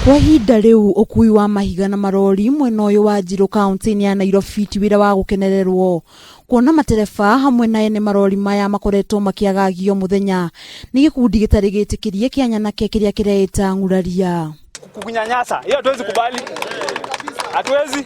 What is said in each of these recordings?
Kwa ihinda rĩu ũkui wa mahiga na marori mwena ũyũ wa Njirũ kaunti-inĩ ya Nairobi ti wĩra wa gũkenererwo kuona matereba hamwe na ene marori maya makoretwo makĩagagio mũthenya nĩ gĩkundi gĩtarĩ gĩtĩkĩrie kĩa nyanake kĩrĩa kĩreĩta ng'uraria. Kukunyanyasa hiyo hatuwezi kubali, hatuwezi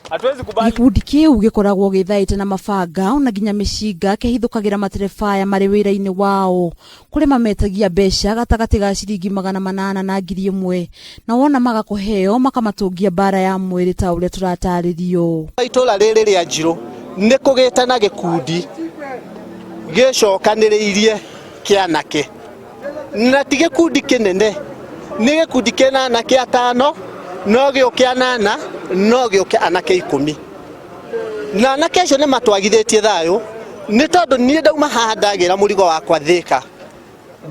hatuwezi kubali. Gĩkundi kĩu gĩkoragwo gĩthaĩte na mabanga ona nginya mĩcinga kĩhithũkagĩra matereba aya marĩ wĩra-inĩ wao kũrĩa mametagia mbeca gatagatĩ ga ciringi 800 na 1000 na wona maga kũheo makamatũngia mbara ya mwĩrĩ ta ũrĩa tũratarĩrio. Itũra rĩrĩ rĩa Njirũ nĩ kũgĩte na gĩkundi gĩcokanĩrĩirie kĩa anake, na ti gĩkundi kĩnene, nĩ gĩkundi kĩna anake 5, no gĩũke 8, no gĩũke anake 10. Na anake acio nĩ matwagithĩtie thayũ, nĩ tondũ niĩ ndauma haha ndagĩra mũrigo wakwa Thĩka,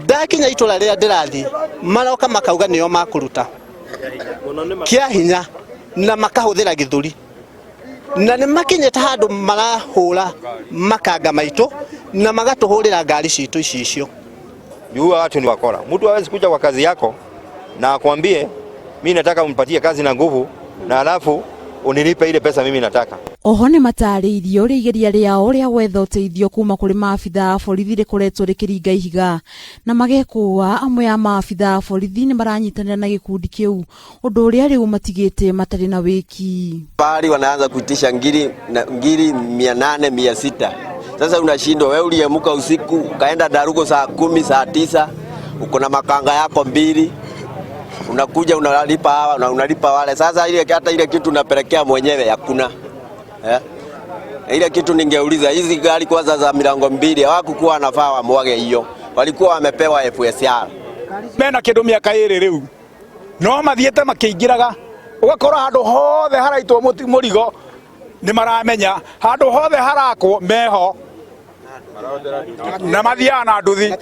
ndakinya itũra rĩrĩa ndĩrathiĩ maroka makauga nĩo makũruta kĩa hinya na makahũthĩra gĩthũri, na nĩ makinyĩte handũ marahũra makanga maitũ na magatũhũrĩra ngari citũ ici icio. Juu watu ni wakora. Mtu hawezi kuja kwa kazi yako na akwambie mimi nataka unipatie kazi na nguvu na alafu unilipe ile pesa mimi nataka. Oho nĩ matarĩirie ũrĩa igeria rĩao rĩa gwetha ũteithio kuma kũrĩ maabitha a borithi rĩkoretwo rĩkĩringa ihiga na magekũa amwe a maabitha a borithi nĩ maranyitanĩra na gĩkundi kĩu ũndũ ũrĩa rĩu matigĩte matarĩ na wĩki. Pahali wanaanza kuitisha ngiri, na, ngiri 800 600. Sasa unashindwa wewe, uliamka usiku ukaenda Darugo saa 10 saa 9, uko na makanga yako 2, unakuja unalipa hawa na unalipa wale. Sasa ile hata ile kitu unapelekea mwenyewe hakuna. Ile kitu ningeuliza, hizi gari kwanza za milango 2 hawakukuwa wanafaa wamwage hiyo, walikuwa wamepewa FSR. Mena kindu miaka 2 riu no mathiete makiingiraga, ugakora handu hothe haraitwo murigo ni maramenya, handu hothe harakwo meho na mathiaga na nduthi.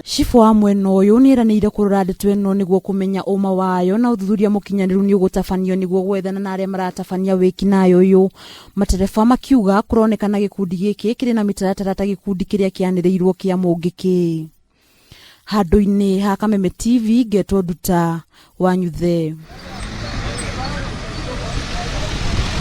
Cibũ wa mwena ũyũ nĩeranĩire kũrora ndeto ĩno nĩguo kũmenya ũma wayo na ũthuthuria mũkinyanĩru nĩ ũgũtabanio nĩguo gwethana na arĩa maratabania wĩkinaĩ ũyũ. Matereba makiuga kũronekana gĩkundi gĩkĩ kĩrĩ na mĩtaratara ta gĩkundi kĩrĩa kĩanĩrĩirwo kĩa Mũngĩkĩ. Handũ-inĩ ha Kameme TV ngetwo Nduta wa Nyuthe.